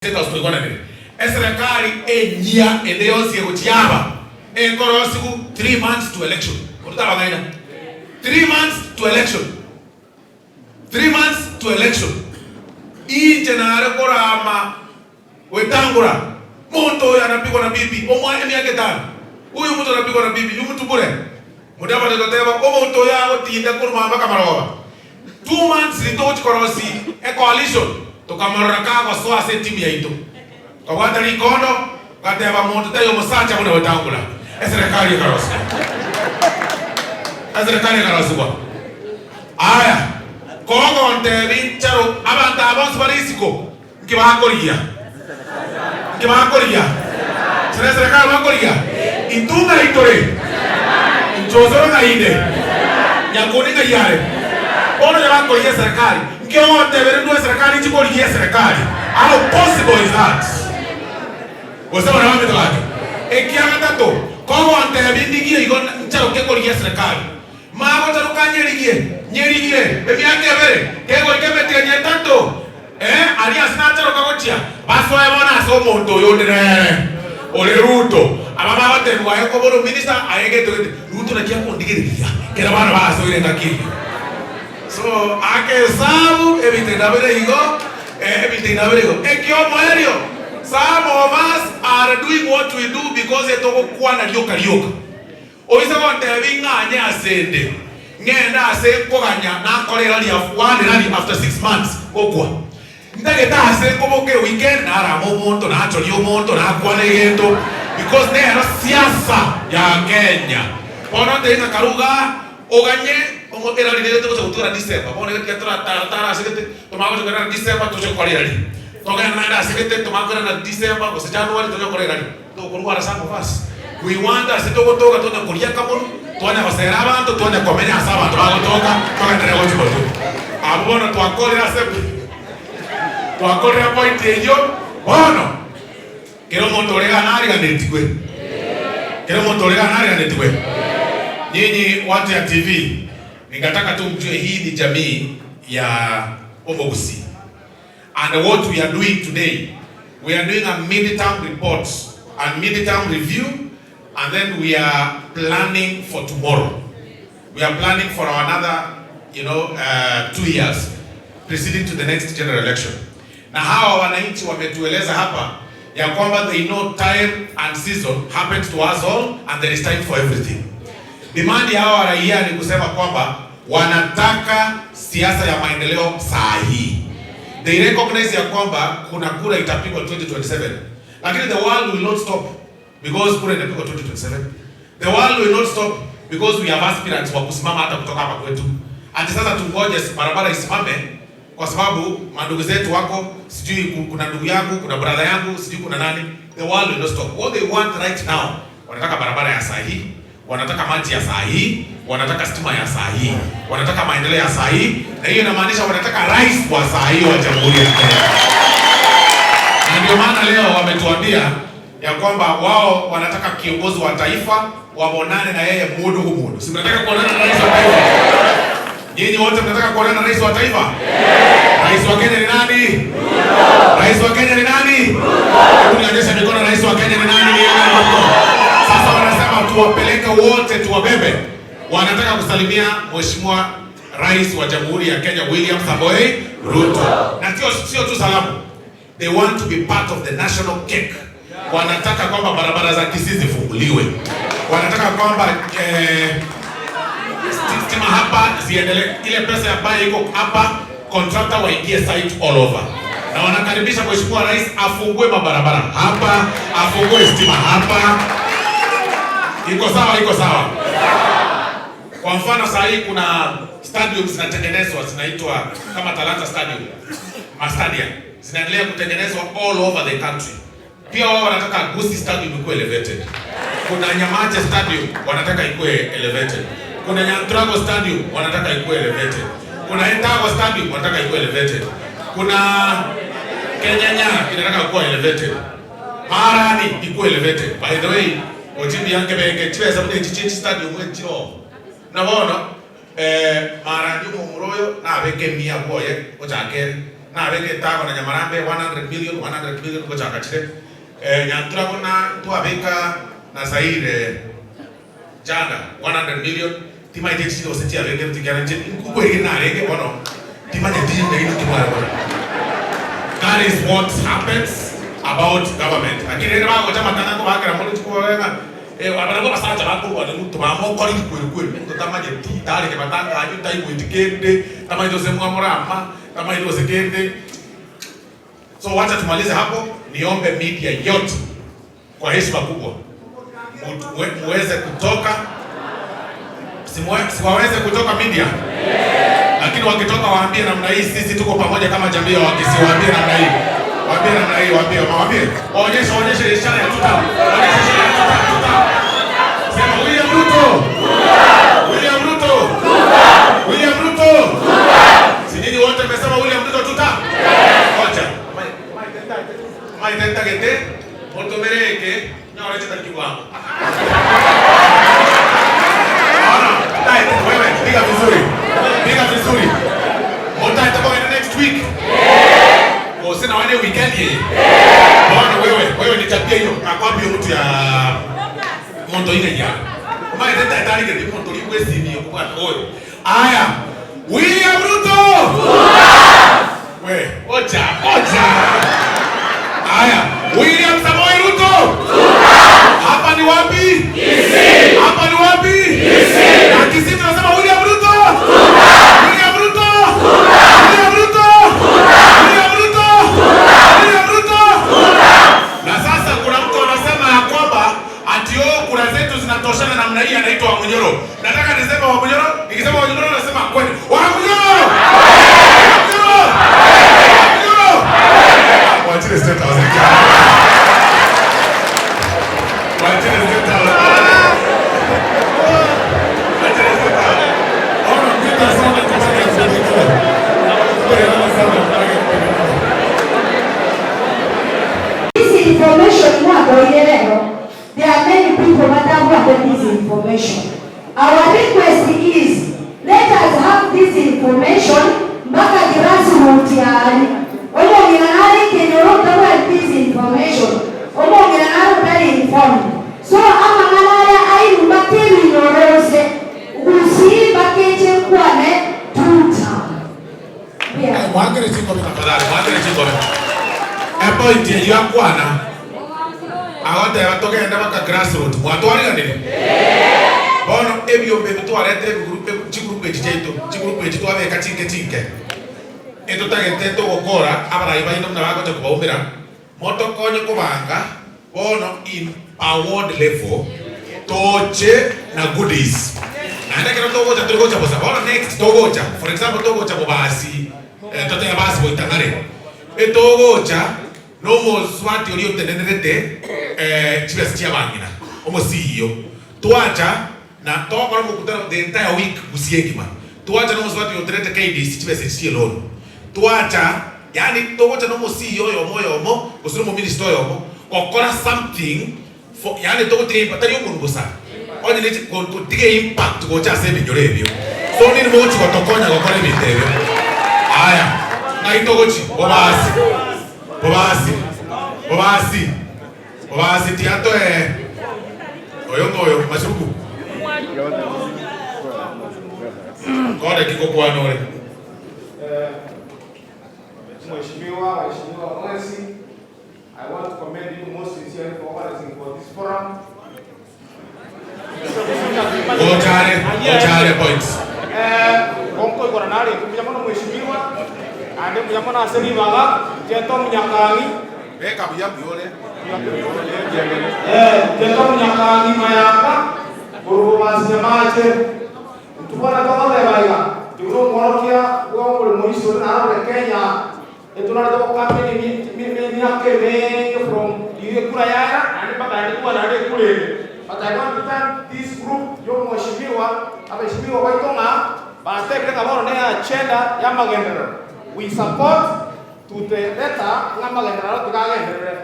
State House toigwananire. Eserekari enyia ende yonsi egochia aba ekorosigu 3 months to election. Oruta abang'aina. 3 months to election. 3 months to election. Inche nare korama Wetangula. Muntu huyu anapigwa na bibi. Omwa emiaka 5. Huyu mtu anapigwa na bibi. Huyu mtu bure. Mudavadi goteba omonto oyo agotinda korwa mpaka maroba. 2 months ritogochikorosi e coalition tokamorora kagosoa ase etimu yaito. Kobwata rikondo gateba monto taiyo omosacha buna Wetangula. Eserekari ekarosigwa. Eserekari ekarosigwa. Aya, kogontebi ncharo abanto aba bonsi bare isiko nki bakorigia? Nki bakorigia? Sere eserekari bakorigia? Intwe ng'ai tore? Inche osoro ng'ai inde? Nyakundi ng'ai are? Bono onye bakorigia eserekari, nki ogontebera ndue eserekari inchi korigia eserekari? How possible is that? Gose bana baminto gaki? Ekia gatato, kogontebia ndigie igo ncharoke korigia eserekari. Magocharoka nyerigie, nyerigie emiaka 2, kegoika emetienyi 3, eh, aria ase nacharoka gochia, basoe bono ase omonto oyo onde nere, ore Ruto. Aba bagotebiwa aye koba ore minister, aye gento gete. Ruto naki akondigereria, kera bono basoire engaki eyio. So, ake esabu, ebinto nabere igo, eh, ebinto nabere igo. Ekiomoerio, some of us are doing what we do because etogokwana rioka rioka. Oise gontebi ng'anye ase ende, ng'ende ase nkoganya nakore rally one rally after 6 months okwa. Ntagete ase nkoboka weekend narama omonto nachoria omonto nakwana egento because nero siasa ya Kenya. Bono ntebi ng'a karuga oganye erari rere togocha gotwara December bono getoratara ase gete tomanye gocha korera December toche gokora erari. Togende naende ase gete tomanye korera December gose January toche gokora erari. Tokorwara some of us. We want ase togotoka tonya koria akamonu, twanya gosera abanto, twanya komenya ase abanto bagotoka, togenderere gochia motwe. Abwo bono twakorire ase twakorire point eyio, bono kera omonto ore iga nariganetigwe. Kera omonto ore iga nariganetigwe. Nyinyi watu ya TV, ningataka tu mjue hii ni jamii ya Omogusii. And what we are doing today, we are doing a mid-term report and mid-term review, and then we are planning for tomorrow. We are planning for another 2 years preceding to the next general election. Na hawa wananchi wametueleza hapa ya kwamba they know time and season happens to us all and there is time for everything. Demand ya hawa raia ni kusema kwamba wanataka siasa ya maendeleo saa hii. They recognize ya kwamba kuna kura itapigwa 2027, lakini the world will not stop because kura inapigwa 2027. The world will not stop because we have aspirants wa kusimama hata kutoka hapa kwetu. Ati sasa tungoje barabara isimame kwa sababu mandugu zetu wako, sijui kuna ndugu yangu, kuna brother yangu, sijui kuna nani. The world will not stop. What they want right now, wanataka barabara ya saa hii, wanataka maji ya saa hii, wanataka stima ya saa hii, wanataka maendeleo ya saa hii, na hiyo inamaanisha wanataka rais wa saa hii wa Jamhuri ya Kenya. Na ndio maana leo wametuambia ya kwamba wao wanataka kiongozi wa taifa wamonane na yeye mudu humudu. Si mnataka kuonana na rais wa taifa? Nyinyi wote mnataka kuonana na rais wa taifa? Rais wa Kenya ni nani? Rais wa Kenya ni nani? Hebu nionyeshe mikono, rais wa Kenya ni nani? Nione mkono. Sasa wanasema tuwapeleke wote, tuwabebe. Wanataka kusalimia Mheshimiwa Rais wa Jamhuri ya Kenya William Samoei Ruto. Na sio tu salamu. They want to be part of the national cake. Wanataka kwamba barabara za Kisii zifunguliwe. Wanataka kwamba stima hapa ziendelee, ile pesa ambayo iko hapa, contractor waingie site all over, na wanakaribisha Mheshimiwa Rais afungue mabarabara hapa, afungue stima hapa. Iko sawa? Iko sawa? Kwa mfano saa hii kuna stadium zinatengenezwa zinaitwa kama Talanta Stadium, mastadia zinaendelea kutengenezwa all over the country. Pia wao wanataka Gusii Stadium ikuwe elevated. Kuna Nyamache Stadium wanataka ikuwe elevated. Kuna Nyanturago Stadium wanataka ikuwe elevated. Kuna Etago Stadium wanataka ikuwe elevated. Kuna Kenyanya inataka kuwa elevated. Marani ikuwe elevated. By the way, Ojimbi yange beke chibesa mune chichi stadium echiro. Na bono marani omomura oyo nabeke 100 bwoye ochake. Nabeke tago na Nyamarambe 100 million 100 million gochaka chire. Nyantura kona twabeka na Zaire jana 100 million tima ite chino se tia beke tigana nje nkuko iri na renge bono tima ne tiji ne ino kimara bono. That is what happens about government. Akire ne ba gocha matanga ko bakara mo chiko wenga abana ko basacha bakuru wa muntu ba mo kori kweri kweri muntu tamaje ti tare ke batanga ayu tai kuitikende tamaje se mwamurama tamaje se kende. So wacha tumalize hapo, niombe media yote kwa heshima kubwa muweze kutoka, siwaweze kutoka media, lakini wakitoka waambie namna hii, sisi tuko pamoja kama jamii ya Wakisii. Waambie namna hii, waambie namna hii, waambie, waambie, waonyeshe, waonyeshe ishara ya tuta, waonyeshe ishara ya tuta, tuta. Sema William Ruto, William Ruto, William Ruto. Si nyinyi wote mmesema William Ruto tuta? Ngoja. Maitenta gete, motomereke, nyore chita kiwango. Ona, tai, wewe piga vizuri. Piga vizuri. Mota itakuwa in next week. Yeah. Sina wale weekend ye. Yeah. Bwana wewe, wewe nichapie hiyo. Akwambie mtu ya monto ile ya. Maitenta itali ke monto liwe simi kwa oyo. Aya. William Ruto. We, ocha, ocha. Aya, William Samoei Ruto. Hapa ni wapi? Kisii. Hapa ni wapi? Kisii. Na Kisii tunasema William Ruto. William Ruto. William Ruto. William Ruto. William Ruto. Na sasa kuna mtu anasema ya kwamba ati oh, kura zetu zinatoshana namna hii, anaitwa Wamunyoro. Nataka niseme Wamunyoro, nikisema Wamunyoro nasema kweli. Wamunyoro! Wamunyoro! Wamunyoro! Waachile State House. Waachile State House. Waachile State House. Ona mpita sana kwa This information mwagoyelero, there are many people that have wanted this information. Our request is, let us have this information mpaka grassroots yaani. Omong'ina nari kenyoro tawa this information. Omong'ina nari very informed. So amang'ana aya airumba keminyorose gusimba keche kwane tuta. Yeah. Mwangere chingo tafadhali, mwangere chingo. Point ya kwana ahote batogenda baka grassroots mwatwariganire bono ebyombe bitwaretire bigurupe chigurupu echi chaitu chigurupu echi twabeka chinke chinke etutagete tugukora abarai baino muna bagocha kubaumira motokonye kubanga bono in a ward level toche na goodies naende kero togocha turigocha bosa bono next togocha for example togocha bobasi totega basi boitang'are etogocha nomo swati ori otenenerete chibesa chia bang'ina omo CEO twacha na tokora mokutano the entire week gusie ngima twacha nomo swati oterete KDC chibesa chie loan twacha yani togocha nomo CEO yomo yomo gose nomo minister yomo gokora something for yani togotiga impact tari omondu bosa onye ne gotiga impact gocha ase ebinyoro ebio so nini mogochi gotokonya gokora ebinto ebio aya ngai togochi bobasi bobasi bobasi bobasi tiato oyo ngoyo masuku kode kiko kwanore. Mheshimiwa, Waheshimiwa Onesi, I want to commend you most sincerely for organizing for this forum. Ochare, ochare points. Konko ikora nari, kumbuya mono mheshimiwa, ande kumbuya mono aseri baga, jeto munyakangi. Beka buya biore. Jeto munyakangi mayaka, burubu masnya mache. Tubona kama lebaiga. Turo morokia, wa muri muiso na ore Kenya. Etuna to kampeni mi mi mi ake me from iwe kura yara, ande baka ande kuwa na ande kule. But I want to thank this group, yo mheshimiwa, abaheshimiwa waitonga, bate kile kaboro ne agenda ya magenderero. We support to the letter nga magenderero tukagenderere.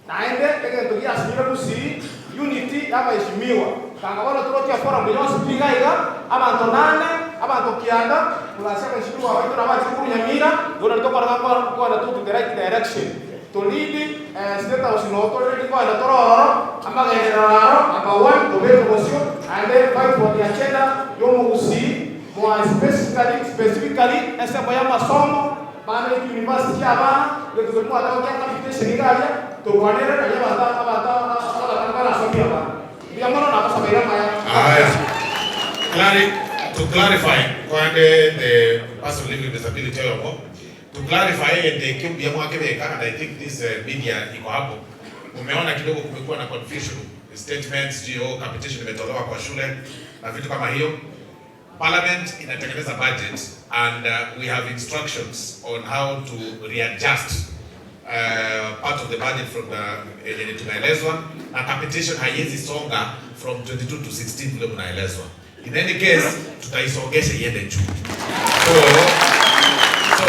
Naende kenge tukia asinyire kusi unity ya abaheshimiwa. Kanga bono turokia forum yonsi piga iga abantu nane abantu kianda tulasema ishiru wa watu na watu kunyamira ndio tokora kwa na tu the right direction to lead state house no authority kwa na tororo amagenderaro number 1 to be promotion and then fight for the agenda yomugusi more specifically esemo ya masomo bana university abana lezo mwa ta kwa capitation igalia to kwanera na yaba ta abata abata kana somia ba ya mono na pasabira maya. Haya. To clarify kwande the person living with disability yomo to clarify the cube ya mwake beka, and I think this media iko hapo. Umeona kidogo kumekuwa na confusion statements geo capitation imetolewa kwa shule na vitu kama hiyo. Parliament inatengeneza budget and we have instructions on how to readjust part of the budget from the yenye tunaelezwa, na capitation haiwezi songa from 22 to 16 vile mnaelezwa. In any case tutaisongesha iende juu. So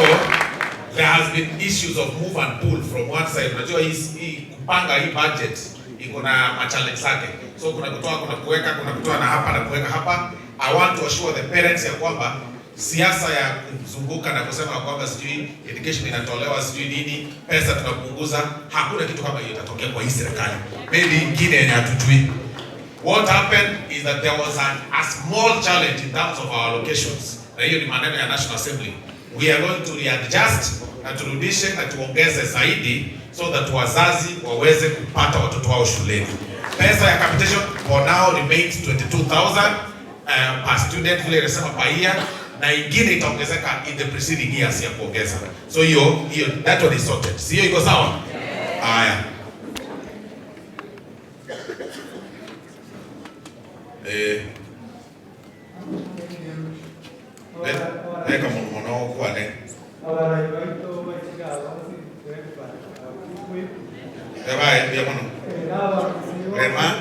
there has been issues of move and pull from one side. Unajua hii kupanga hii budget iko na ma challenge zake. So kuna kutoa, kuna kuweka, kuna kutoa na hapa na kuweka hapa. I want to assure the parents ya kwamba siasa ya kuzunguka na kusema kwamba sijui education inatolewa sijui nini, pesa tunapunguza, hakuna kitu kama hiyo itatokea kwa hii serikali. Maybe ingine yenye hatujui. What happened is that there was a small challenge in terms of our allocations. Na hiyo ni maneno ya National Assembly. We are going to readjust na turudishe na tuongeze zaidi so that wazazi waweze kupata watoto wao shuleni. Pesa ya capitation for now remains 22,000 per student vile inasema per year, na ingine itaongezeka in the preceding years ya kuongeza. So hiyo that one is sorted. Sio iko sawa? Haya. Eka mono kwane. Eba ya mono. Rema.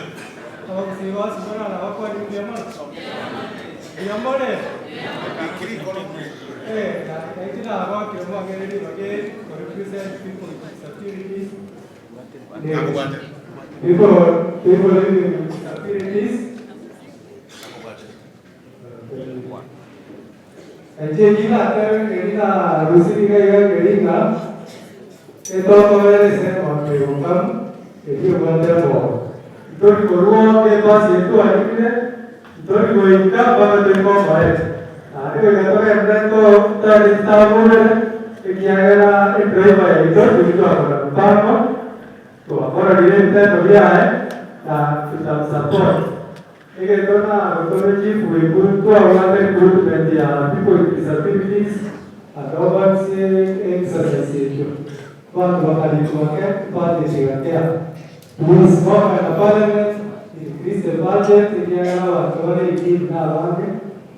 People living with disabilities. Ejina kerina rusiriga kerina eto ese onde erio bandemo tori koruo ke basi eto aine tori goita para te ko mae are ga to emre to tari tabure ekiagera driver ito ito mpango to ahora directa to ya na tutamsupport. Egetona authority we want recruitment ya people with disabilities and overseeing exercise. Watu wakaliwake budget ya please work at the parliament, increase the budget ikiagera watu wale ikina bange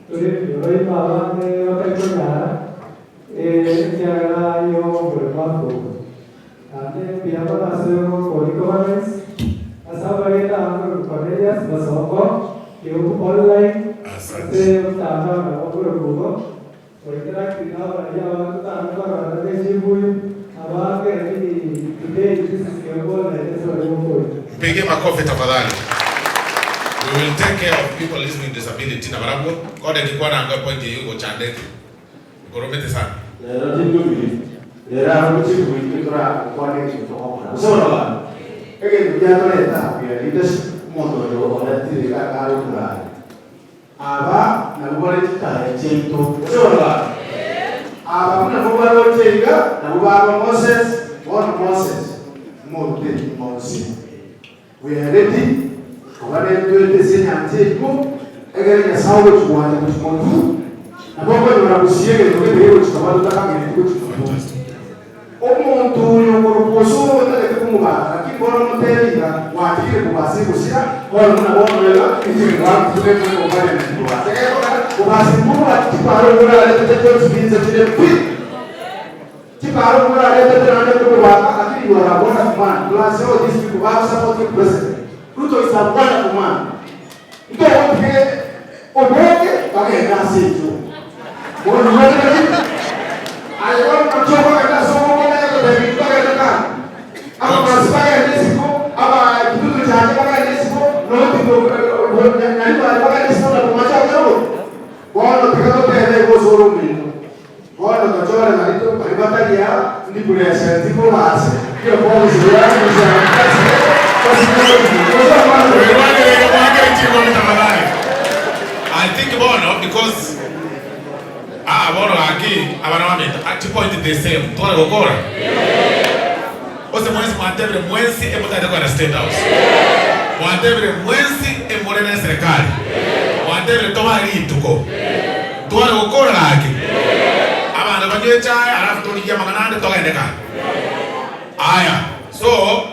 tuli roipa bange wakaikonyara ikiagera yo muremako ande pia bana seo kori governance asabareta angu Cornelius Basongo kiu online ase mtandao na wakuro Google oitera kina ya watu tano kwa rede jibu abake ni today this is kiu na eso ni Mpige makofi tafadhali. We will take care of people living with disability na barabu kode kikuwa na ngo point yuko chandeke. Goromete sana. Lero tindubi. Lero aruchi kuitura kwane chito. Usoro. Ege ndia toleta ya leadership moto yo olatiri ka karo kura. Aba na bubale chita chento. Usoro. Aba kuna bubale chenga na bubale Moses, one Moses. Mo te Moses. We are ready. Obale tuete senya nteko egere nyasawe tuwanje kutumuntu. Nabwo barabusiye ngo bebe chikabalu takangene kutumuntu. Omuntu uyo utareke kumubaka lakini bora muterira watire kubasi kushira bora munabonera ikintu wakuze kubale kubasi kubasi kuba kiparo ngura lete techo tubinze tire pi kiparo ngura lete tena kubaka lakini you are a wonderful man. Plus all these people have supported president Ruto is a wonderful man. Ndio wote oboke bagenda sejo bora mwete I want to talk about somo Tikatotebe gosoro ominto bono tochore nari bari bataria ndi present kobase kio I think bono because bono aki abana bamita ati point the same twara gokora ose mwezi mwatebere mwezi emutaite kwenda State House mwatebere mwezi emurene serikali mwatebere tobari ituko twara gokora gaki abana banywe chai alafu tuligia maganande togendeka aya so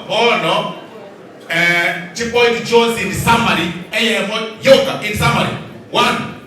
bono chipoint Jones in summary eyemo yoka in summary 1.